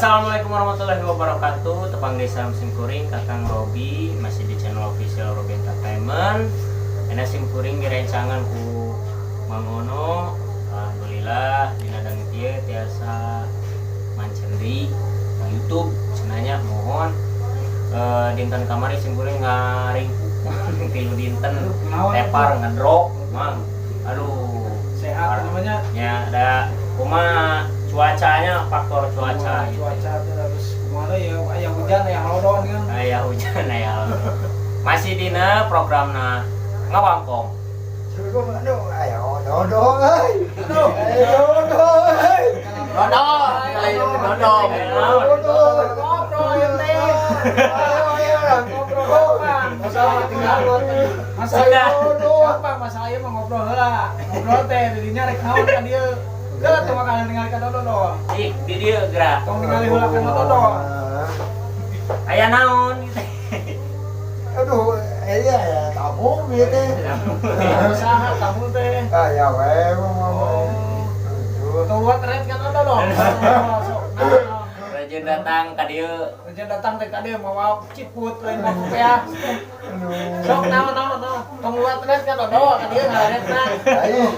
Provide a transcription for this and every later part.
Assalamualaikum warahmatullahi wabarakatuh. Tepang deui sareng sim kuring Kakang Robi, masih di channel official Robi Entertainment. Enak sim kuring direncangan ku Mang Ono. Alhamdulillah dina danget ieu tiasa mancen deui di YouTube cenah nya, mohon. Dinten kamari sim kuring ngaringkuk 3 dinten tepar ngedrop, Mang. Aduh. Sehat namanya. Ya, ada kumaha cuacanya, faktor cuaca gitu. Cuaca tuh harus kumaha ya, aya hujan, aya halodon kan. Aya hujan, aya. Masih dina programna Ngawangkong. Aduh, ayo dodo euy. Ayo dodo euy. Dodo, lain dodo. Dodo. Ngobrol ya teh. Ayo ayo Ngobrol gampang. Masalah tinggal masalah Sudah. gampang, masalah ieu mah ngobrol heula. Ngobrol teh didinya rek naon ka dieu. Geus tong makan ningali ka dodo. Ih, di dieu gerak. Tong ningali heula ka dodo. Aya naon gitu. Aduh, iya ya tamu gitu. Saha tamu teh? Ah ya we ngomong. Tong luat ret ka dodo. Sok. Nah, Rajin datang ka dieu. rajin datang teh ka dieu mawa ciput lain mau kopeah. Aduh. Sok naon naon naon. Tong luat ret ka dodo ka dieu ngaretna. Ayo.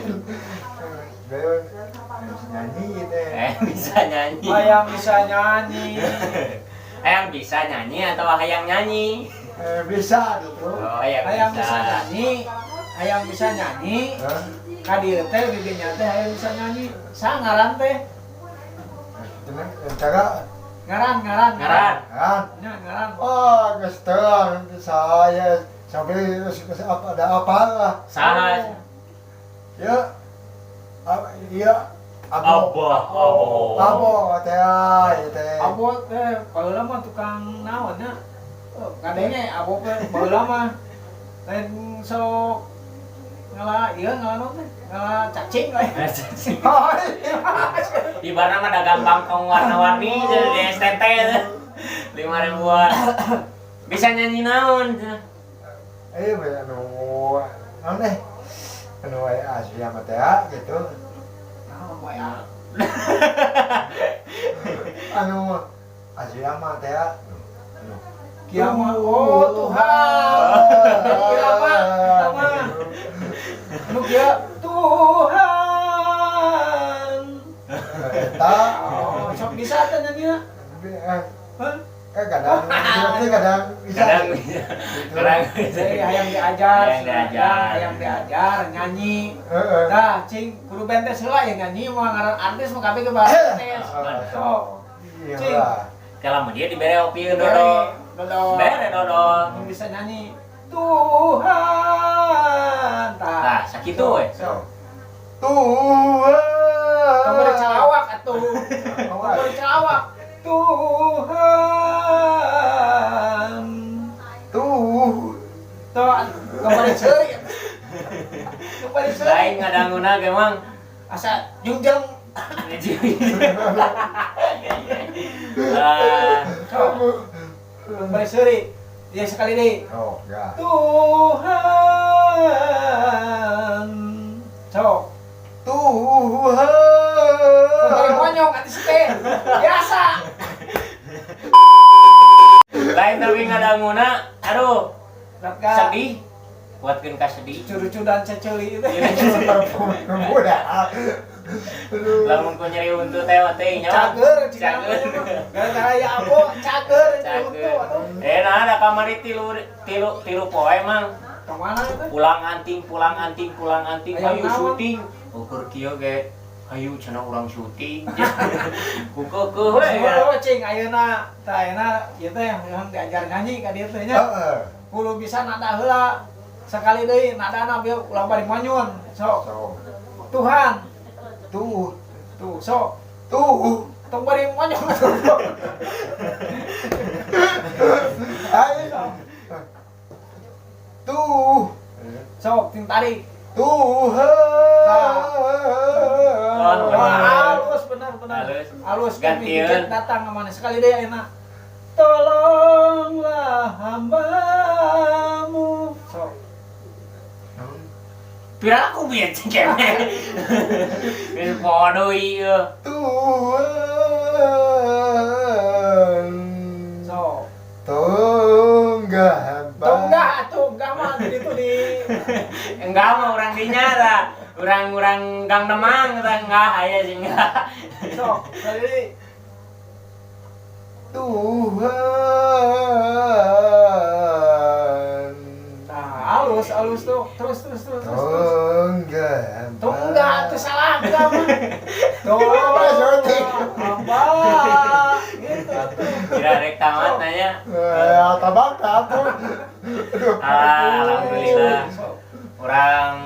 Nyanyi gitu. Bisa nyanyi. Hayang bisa nyanyi. Hayang bisa nyanyi atau hayang nyanyi? Bisa gitu. Oh, hayang Hayang bisa. Bisa nyanyi. Hayang bisa nyanyi. Hah? Ka dieu teh bibinya teh hayang bisa nyanyi. Sa ngaran teh? Cuman cara Ngaran ngaran. Ngaran. Ah, Nya ngaran. oh, geus terang saya sampai apa ada apa lah. Saha? Ya, iya, abo, Abah, abo. Abo teh, ya teh. Abo teh baheula mah tukang naon nya? Oh, ngadenge abo teh baheula mah lain sok ngala ieu, ngala naon teh? Ngala cacing we. Hai. Ibaratnya mah dagang bangkong warna-warni jadi di STT 5 ribuan. Bisa nyanyi naon? Anu, aneh, anu aya Asia mah teh gitu. Naon wae. Anu Asia mah teh, anu. Kiamat, oh Tuhan. Irama, eta mah. Anu kieu Tuhan. Eta. Oh, sok bisa teh nyanyi? Hah? Kadang, kadang bisa. Kadang bisa. Kadang bisa. Jadi hayang diajar, Hayang diajar. Hayang diajar nyanyi. Heeh. Dah, cing, kudu bentes heula ya nyanyi mah, ngaran artis mah kabeh ge bentes. Sok. Iya Cing. lah. Kalau dia dibere opieun dodo. Dodo. Bere dodo. Yang bisa nyanyi Tuhan. Tah. Tah, sakitu we. Sok. Tuhan. Tong bari calawak atuh. Tong bari calawak. Tuhan. Tuh. Tuh, tong bari seuri. Tong bari seuri. Lain ngadanguna ge, Mang. Asa jungjeng. Ah, Sok. Tong bari seuri. Ya sekali deui. Oh, ya. Tuhan. Sok. Tuhan. Tong bari monyong atuh teh. Biasa. Lain tapi ngadanguna, aduh, Ratka. Sedih. Kuatkeun ka sedih. Curucu dan ceceuli itu. Udah. Lamun ku nyeri huntu teh mah teh nya. Cager, Cager. Gara-gara ya abo cager itu. Cager. Nah ada kamari tilu tilu tilu poe, Mang. Kemana itu? Pulang anting, pulang anting, pulang anting, Hayang hayu naon? Syuting. Ukur kieu ge hayu cenah urang syuting. Ku keukeuh we. Oh, cing ayeuna tah ayeuna ieu teh yang diajar nyanyi ka dieu teh nya. Heeh. Kudu bisa nada heula. Sekali deui nadana bieu ulah bari manyun. Sok. Sok. Tuhan. Tuh. Tuh, sok. Tuh. Tong bari monyong. Ayo. Tuh. Sok ting tarik. Tuhan. Oh, Wah, halus benar benar. Halus. Halus Gantian. Gantian datang ke mana sekali deh enak. Tolonglah hambamu. Sok. Pira aku bieu cing kene. Geus podo ieu. Tuhan. Enggak mah urang dinya tah. Urang-urang Gang Demang tah enggak aya sih enggak. Sok, kali Tuhan. Nah, halus, halus tuh. Terus, terus, terus, terus, terus. Tunggal. Tuh enggak, tuh salah enggak mah. Tuh, Apa, sorry. apa? Gitu tuh. Kira rek tamat nanya. Eh, tabak atuh. Aduh. Ah, alhamdulillah. Sok. Urang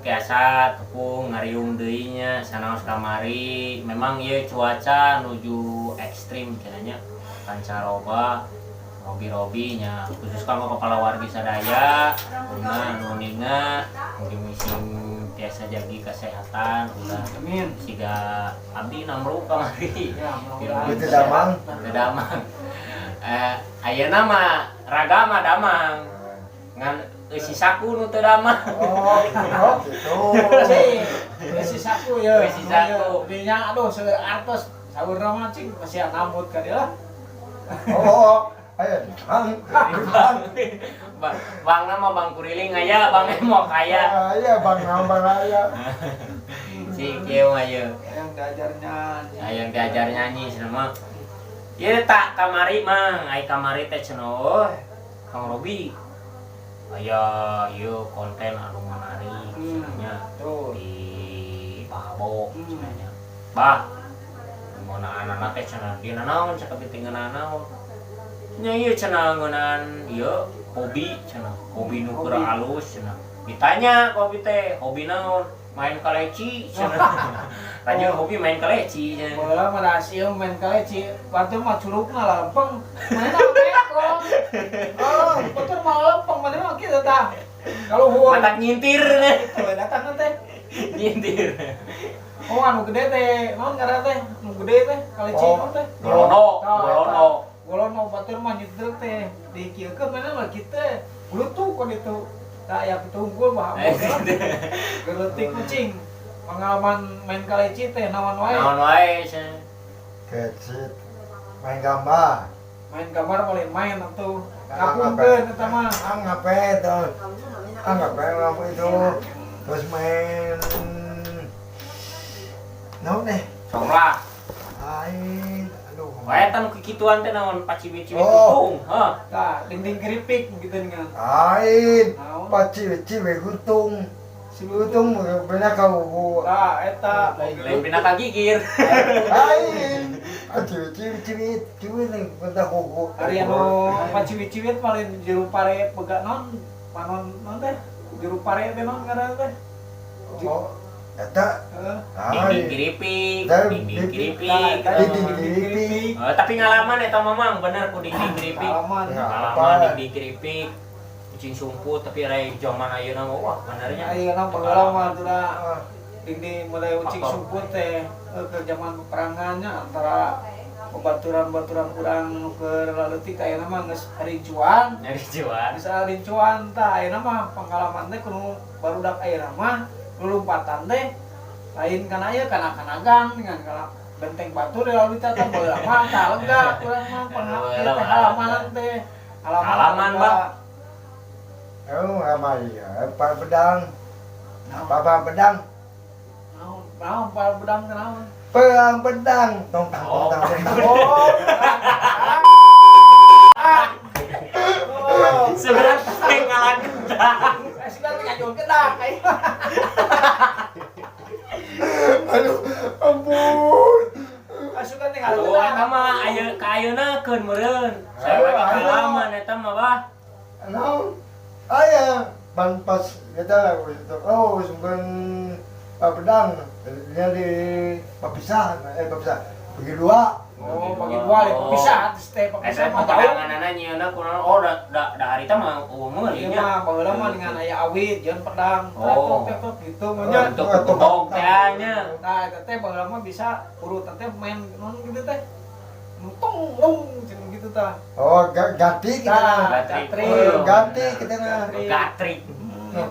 biasa tepung ngariung deui nya sanaos kamari memang ieu cuaca nuju ekstrim cenah nya, pancaroba robi-robi nya, khusus kanggo kepala wargi sadaya guna nu ninga mugi sing tiasa jagi kesehatan ulah Amin. siga abdi namru kamari. Ya, mudah-mudahan. Itu damang. Teu damang, eh, ayeuna mah raga mah damang ngan eusi saku nu teu damang. Oh, oh gitu. Cing, eusi saku ya. Eusi saku. Dinya aduh seueur artos saurna mah cing masih nambut ka dia lah. Oh, oh, ayo, bang. Bang. Bang nama Bang Kuriling aya, Bang Emok aya. Aya, bang nambah aya. Si kieu mah ieu. Yang diajar nyanyi. Aya diajar nyanyi cenah mah. Ieu tak kamari mang, ai kamari teh cenah oh, Kang Robi. Aya ieu konten anu menarik cenah nya Tuh. di Pabo cenah nya. Bah, mun anak teh cenah dina naon cek abi teh ngeunaan naon. Nya ieu cenah ngeunaan ieu hobi cenah, hobi nu keur Hobi. alus cenah. Ditanya ku abi teh, hobi naon? Main kaleci cenah. Rajin hobi main kaleci cenah. Bola mah rahasia main kaleci, batur mah curugna lempeng, mana mekong. Oh, batur mah lempeng, mana mah kitu tah. Kalau huan Matak nyintir. itu datang teh. Nyintir. Oh, anu gede teh, naon ngaranna teh? Anu gede teh, kaleci Oh. naon teh? Golono, Tah, golono. Golono batur mah nyetrek teh, dikieukeun mana mah kitu. Gulutuk kok ditu. Tah aya kitu unggul mah. Geuletik kucing. Pengalaman main kaleci teh naon wae? Naon wae cenah. Kecil. Main gambar. Main gambar boleh main atuh. Ngapungkeun eta mah. Ah, ngapain tuh? Ah, ngapain apa itu? Terus main. Naon deh? Somlah. Ain, aduh. Wae tan kikituan teh naon paciwit-ciwit Oh. utung, hah. Tah, dinding keripik gitu dengan. Ain, Naon? paci ciwe gutung. Si Gutung benar kau. Tah, eta. Lain pina kagigir. Ain, paci ciwe ciwe ciwe nih bentar kuku. Hari anu paciwit-ciwit paling juru pare pega non panon non teh juru pare teh non ngaranna teh. Oh, eta. Heeh. Dinding keripik, dinding keripik. Tah, Dinding keripik. Eh, tapi ngalaman eta mamang bener ku dinding keripik. Ngalaman. Ya. Ngalaman dinding keripik. Kucing sumput tapi rai zaman ayeuna mah wah benernya. Ayeuna baheula mah tuh da dinding mulai ucing Faktor. sumput teh ke zaman peperangannya antara pebaturan-baturan urang nu keur laleutik ayeuna mah geus rincuan. Nyari jual. Bisa rincuan tah ayeuna mah pengalaman teh kudu barudak ayeuna mah lulumpatan teh lain kana ieu kana kana gang dengan kana benteng batu di lalu teh baheula mah tah lega urang mah Baheula teh mah halaman teh halaman Halaman, lega. Bang. Oh, sama ya, pak pedang. Apa pedang? Naon naon pal pedang teh naon? Perang pedang. Tong tang tong tang tong tang. Oh. Ah. Oh. Sebenarnya teh ngalah gedang. Eh, sudah ngajual gedang kayak. Aduh, ampun. Ah, sudah tinggal Tuh gedang. eta mah aya ka ayeuna keun meureun. Saya Ayo, lagi ayo. ngalaman eta mah bah. Naon? Aya, ban pas kita itu oh sumber pedang dia di papisah eh papisah bagi dua. Oh, bagi dua deh, pisah, terus teh Eta papisah mah jauh. pepedanganana nyieunna kunaon oh da da da harita mah eueuh meuli Iya nya. mah, baheula mah dengan aya awit, jeung pedang, Oh. tok tok gitu mah nya. Untuk kebog teh nya. Nah, eta teh baheula mah bisa urutan teh main non gitu teh. Nutong lung cenah gitu tah. Oh, ganti kita. Tah, Gatrik. gatrik. Oh, ganti kita nah. Gatrik. Gatrik.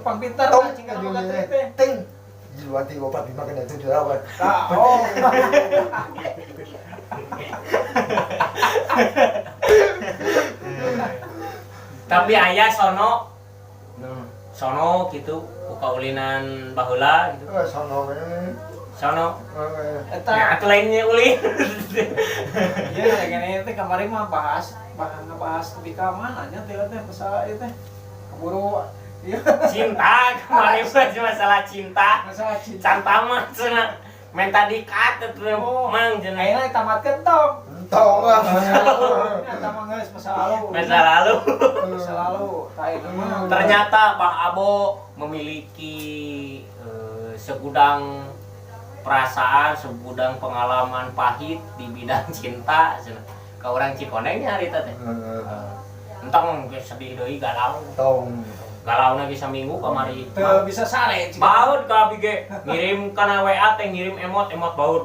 Pang pintar Tong, lah cing anu gatrik teh. ting. Dua tiga empat lima kena tujuh delapan. Tah, oh. Tapi aya sono. Sono gitu ku kaulinan baheula gitu. Eh, sono ini. Sono. Eh, Eta Ya atuh lainnya ulin. Iya, gini teh kamari mah bahas, bahas ngebahas lebih ka mana nya teh teh masalah ieu teh. Keburu iya Cinta kemarin mah masalah cinta. Masalah cinta. Can tamat cenah. Minta dikat atuh Oh. mang cenah. Ayeuna tamatkeun tong. Entong lah. Eta mah geus masa lalu. Masa lalu. Masa lalu. Tah ayeuna mah. Ternyata Bang Abo memiliki segudang perasaan, segudang pengalaman pahit di bidang cinta cenah. Ke orang Cikoneng nya harita teh. Entong geus sedih deui, galau. Tong. Galau lagi saminggu kamari. Teu bisa sare cik. Baut ka abi ge ngirim kana WA teh, ngirim emot emot baut.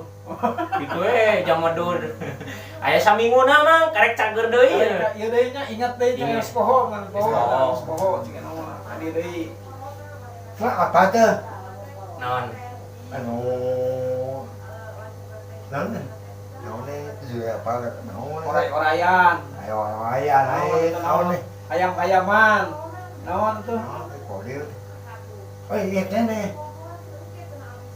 Gitu jam medur. Aya saminggu na mah karek cager deui. Ieu deui nya, ingat deui Ingat. geus poho ngan poho, Geus poho. Geus poho cik mah. Adi deui. Nah, apa tuh? Naon? Anu, naon? Naon nih? Juga apa? Naon? Oray-orayan. Ayo, ayo, ayo, naon nih? Ayam-ayaman. Naon tuh? Naon, kodir. Oh, iya nih.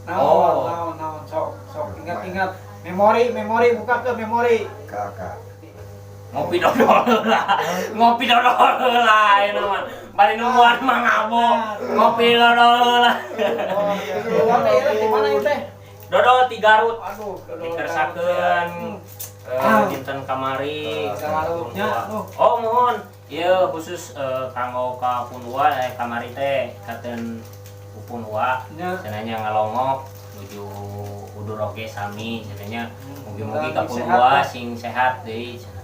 Naon, Oh. naon, naon, sok, sok, ingat-ingat. Memori, memori, buka ke memori. Kakak. Ngopi dodol lah, ngopi dodol lah ini mah bari nungguan Mang Abo ngopi dodol lah. Oh, iya. Teh, di mana itu teh? Dodol ti Garut. Aduh, dodol. Dikersakeun dinten kamari. Garutnya, tuh. Oh, mohon ieu khusus kanggo ka Punua, kamari teh katen Punua Nya. cenah nya ngalongok nuju udur oge sami cenah nya, mugi-mugi ka Sing sehat, Punua ya. Sing sehat deui cenah.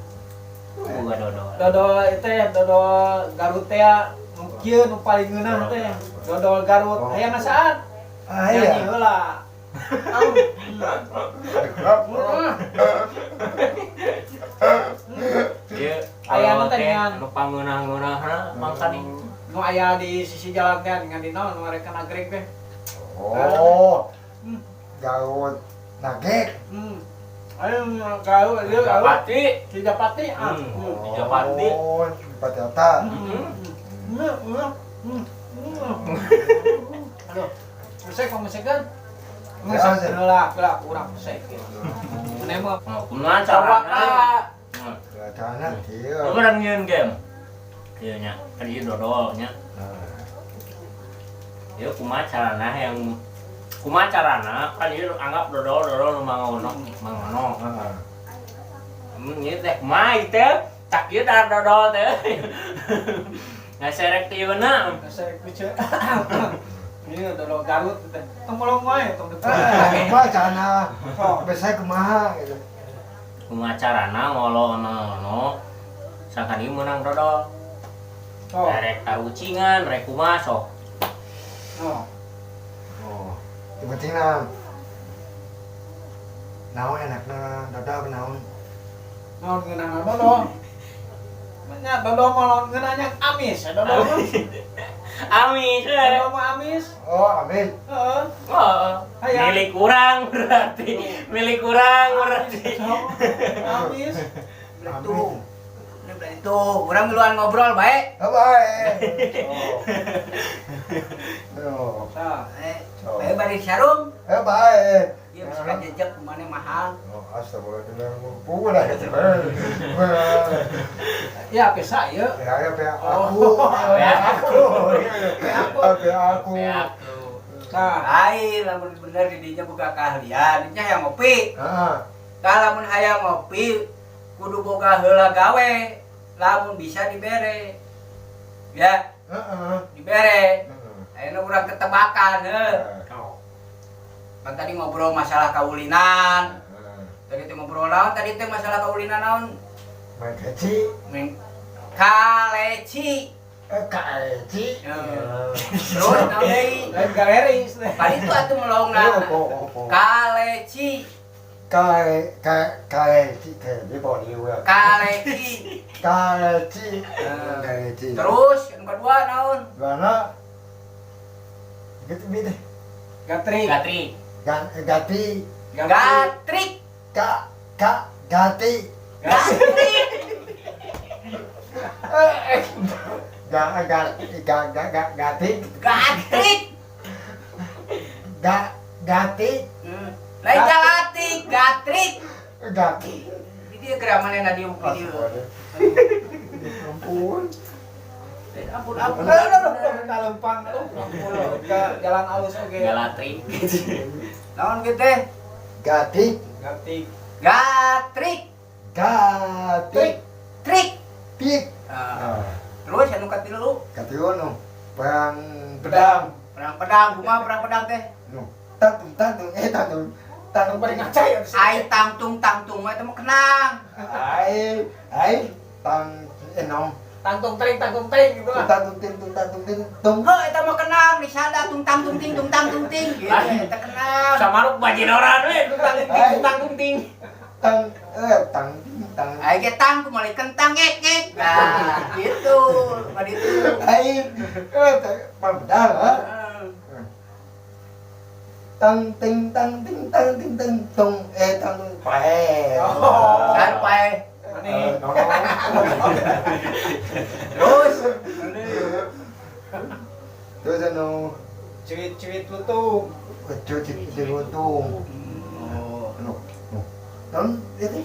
Boga dodol. Dodol itu ya, dodol Garut teh ya, nu kieu nu paling ngeunah teh. Dodol Garut. Oh. Hayang ngasaan? Ah, Nyanyi iya. heula. Au. Ieu Aya nu teh teh ngan. anu pangeunah-ngeunahna mangkani. Nu aya di sisi jalan teh ngan di naon nu mereka nagrek teh. Oh, Hmm. Garut Nagek. Ayo Garut, ieu Garut. Japati. Cijapati ah. Hmm. Japati. Oh, Japati Ata. Hmm. Hmm. Hmm. Hmm. Aduh. Pesek pamesekan. Ya, Ngesek heula, heula urang pesek. Ini mah Oh, kumaha Coba carana? Kak. Ya, caranya kieu. Urang nyieun game. Ieu nya, kan ieu dodol nya. Nah, Ieu kumaha carana yang kumaha carana kan ieu anggap dodol dodol nu mangono mangono. Heeh. Ieu teh kumaha ieu teh? Tak ieu dar dodol teh. Ngaserek teh ieuna. Ngesek kuce. Ini dodol Garut teh. Tong melong wae, tong depan. Eh, kumaha carana? Sok. Biasanya kumaha gitu. Kumaha carana ngolo mangono sangkan ieu meunang dodol. Sok. Rek tarucingan, rek kumaha sok. Oh. Oh, yang penting lah. Naon enakna dodol naon? Naon ngeunahna dodol? Nya dodol mah lawan ngeunahnya amis ya dodol mah. Amis we. Dodol mah amis. Oh, amin. Heeh. Oh, Hayang. milik kurang berarti. Milik kurang berarti. Sok. Amis. Tuh. Ini berarti tuh, urang ngeluan ngobrol baik. Oh, baik. Oh. Tah. Eh, Sok. bae bari sarung. Eh, baik. Dia bisa kajejek kemana mahal. Oh, astagfirullah. Bukan lah itu. Ya bisa ya. Ya, ya, ya, Oh. aku, ya, aku, ya, aku, aku. Sehat tuh. Tah. Lain lamun bener di dinya boga keahlian, dinya hayang ngopi. Ah, Tah lamun hayang ngopi kudu boga heula gawe. Lamun bisa dibere. Ya, heeh. dibere. Heeh. Ayeuna urang ketebakan heuh. Oh. Kan tadi ngobrol masalah kaulinan. Tadi teh ngobrol naon? Tadi teh masalah kaulinan naon? Main keci, Main kaleci. eh, kaleci. Terus naon deui? Lain galeri. Tadi itu atuh melongna. Oh, oh, oh. Kaleci, Kale, kale, kaleci, kaleci, body ya. Kaleci. Kaleci, kaleci. Terus yang kedua naon? Mana? Gitu bide. Gatrik. Gatri. Gati, Gatrik. ka, ka, gati. Gatrik. Eh, eh. Ga ga ga ga ga gatik. Gatrik. Ga gatik. Lain galatik, gatrik. Gatik. Di dia geura manehna dieu di dieu. Ampun. Ampun, ampun. Aduh, aduh, aduh, kalempang, aduh, ampun, ke jalan alus oge. Galatrik. Naon kieu teh? Gatik. Gatik. Gatrik. Gatik. Trik. Tik. Ah. Terus anu katilu? Katilu nu perang pedang. Perang pedang, kumaha perang pedang teh? Nu tantung tantung eh tantung tantung. Bari ngaca ya. Ai tangtung tangtung mah eta mah kenang. Ai ai tang eh naon? Tangtung tring gitu lah. Tangtung ting tung tangtung ting tung. Heuh eta mah kenang disada tung tangtung ting tung tangtung ting gitu eta kenang. Samaruk bajidoran we tungtang ting tungtang ting. Tang eh tang ting tang. Ai ge tang kumaha kentang ngek ngek. Nah, gitu. Ka ditu. Ai eh perang pedang ha. Tang ting tang ting tang ting tang tung eh tang pae. Oh. Sampai Aneh. terus Terus anu Cuit-cuit lutung. cuci lutung. Oh. Anu, nu. Non itu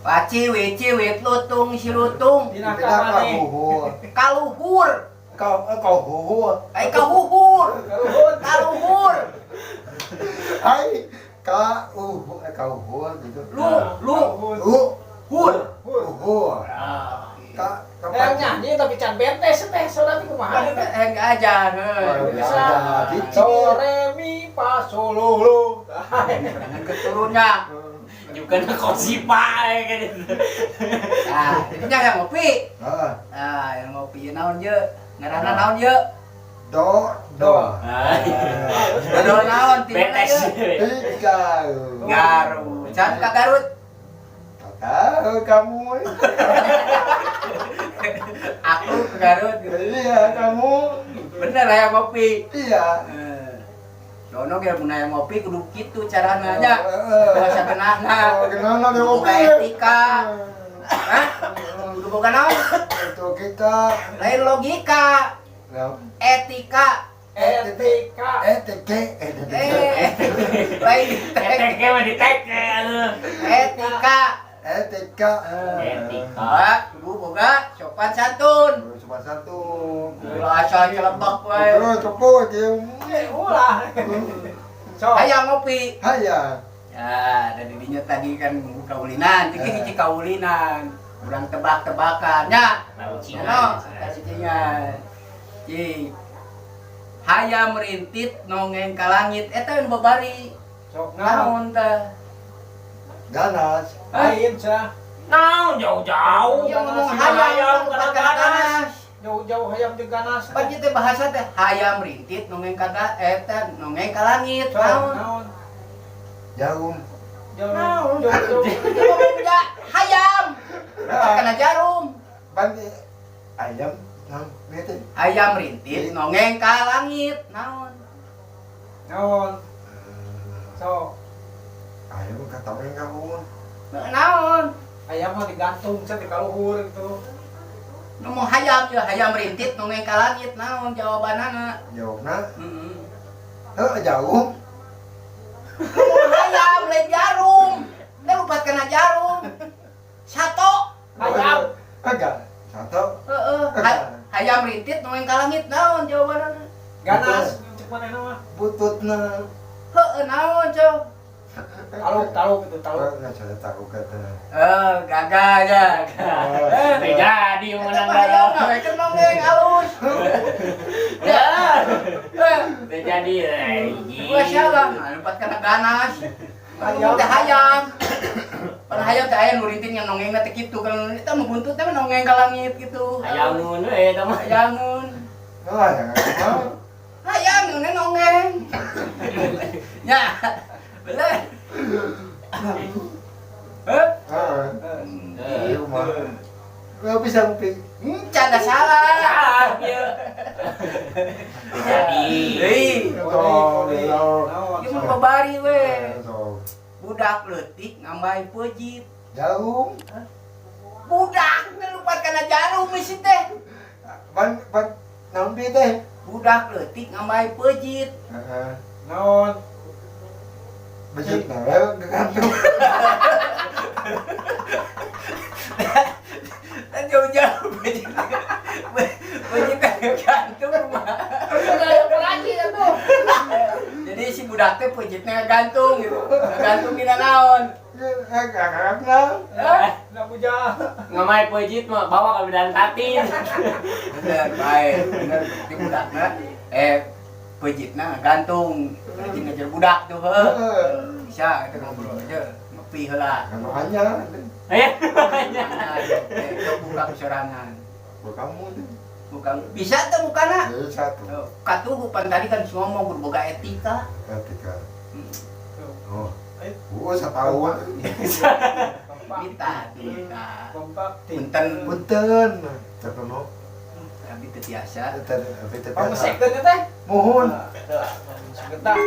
Paciwit ciwit lutung si lutung Dina tidak maneh. kahuhur. Kaluhur. Kau kahuhur. Ai kahuhur. Kaluhur. Kaluhur. Ai kauhur eh kauhur gitu. Lu lu U hur. uhur. Ka Yang nyanyi tapi can bentes teh saudara kumaha. Eh enggak aja heuh. Bisa. Do re mi fa sol lo lo. Jangan keturunnya. Juga na kosipa ya kan itu. Nah, itu nya yang ngopi. Ah, Nah, yang ngopi naon ye? Ngaranna naon ye? do do. Do naon ti mana Betes. ye? Tiga. Garut. Can ka Garut. Tahu kamu. Aku ke Garut. Iya, kamu. Bener ya ngopi. Iya. Eh. Dono ge mun aya ngopi kudu kitu carana nya. Bahasa genahna. Oh, genahna dia Kudu ngopi. boga etika. Hah? Kudu boga naon? Itu kita. Lain logika, Nah, etika. Etika. E T K E T K. Eh, lain Tek mah ditek aduh. etika. E T K. Etika. Pak, kudu boga sopan santun. Cuma satu. Ulah asal celebak wae. Terus cukup dia. Ulah. So. Hayang ngopi. Haya. Ya, dari dinya tadi kan kaulinan, iki hiji kaulinan. Urang tebak-tebakan nya. Tarucingan. No, tarucingan. Cing. Hayam rintit nongeng ka langit eta nu babari. Sok naon? Naon teh? Ganas. Lain cenah. Naon jauh-jauh. Yang ngomong hayam kana kana ganas. ganas. Jauh-jauh hayam jeung ganas. Pan kieu teh bahasa teh hayam rintit nongeng ka eta nongeng ka langit. Sok Naon? naon? Jarum. Jauh Naon? jauh jauh. Itu ngomong ja hayam. Kana jarum. Ban ayam. Nah, itu. Hayam rintit nongeng ka langit. Naon? Naon? Sok. Ayam kata orang kamu. Naon? Ayam mah digantung cenah di kaluhur gitu. Ngomong hayam ya, hayam rintit nongeng ka langit. Naon jawabanana? Jawabna. Heeh. Heh, jauh. Ngomong hayam lain jarum. Teh lupat kana jarum. Sato. Hayam. Enggak. Satu. Heeh. Hayam rintit nongeng ka langit. Naon jawabanana? Ganas cek manehna mah. Bututna. Heeh, naon, Cok? Taluk taluk itu taluk. Enggak saya tahu kata. Eh, gagal ya. Teu jadi Eta menang mah hayam mah we keur nongeng alus. Ya. Eh, Teu jadi hiji. Gua salah, nah, lompat kana ganas. Hayam. Hayam teh hayam. Pan hayam teh aya nu rintit yang nongengna teh kitu kan eta mah buntut teh mah nongeng ka langit gitu. Hayamun we eta mah. Hayamun. Wah, ya. Hayam nu nongeng. Ya. Bener. Heh. Heeh. Iya mah. Nggak bisa ngopi. Canda salah. Salah ieu. Teu jadi. Deui. Kode kode. Naon? Ieu mah babari we. Sok. Budak leutik ngambay peujit. Jarum. Budak teh lupat kana jarum isi teh. Ban ban naon bi teh? Budak leutik ngamai peujit. Heeh. Naon? Becet na we gantung. Kan jauh-jauh peujit. Peujit gantung mah. Udah lagi atuh. Jadi si budak teh peujitna gantung gitu. Gantung dina naon? Eh, kakakna. Hah? Nak bujang. Ngamai pejit mah bawa ke bidan tatin. Bener, baik. Bener, di budakna peujitna gantung. Berarti ngejar budak tuh heuh. Bisa kita ngobrol aja. Ngopi heula. Makanya Eh, Nah, itu buka kesorangan. bukamu tuh. Bukan bisa tuh bukana. Jadi satu. Katuhu pan tadi kan ngomong kudu boga etika. Ketika. Tuh. Oh. Oh, setahun. Minta, minta. Kompak. Punten. Punten. Terpenuh. Tapi teu tiasa. Tapi tetap. Pamusikkeun teh. Mohon. Tah.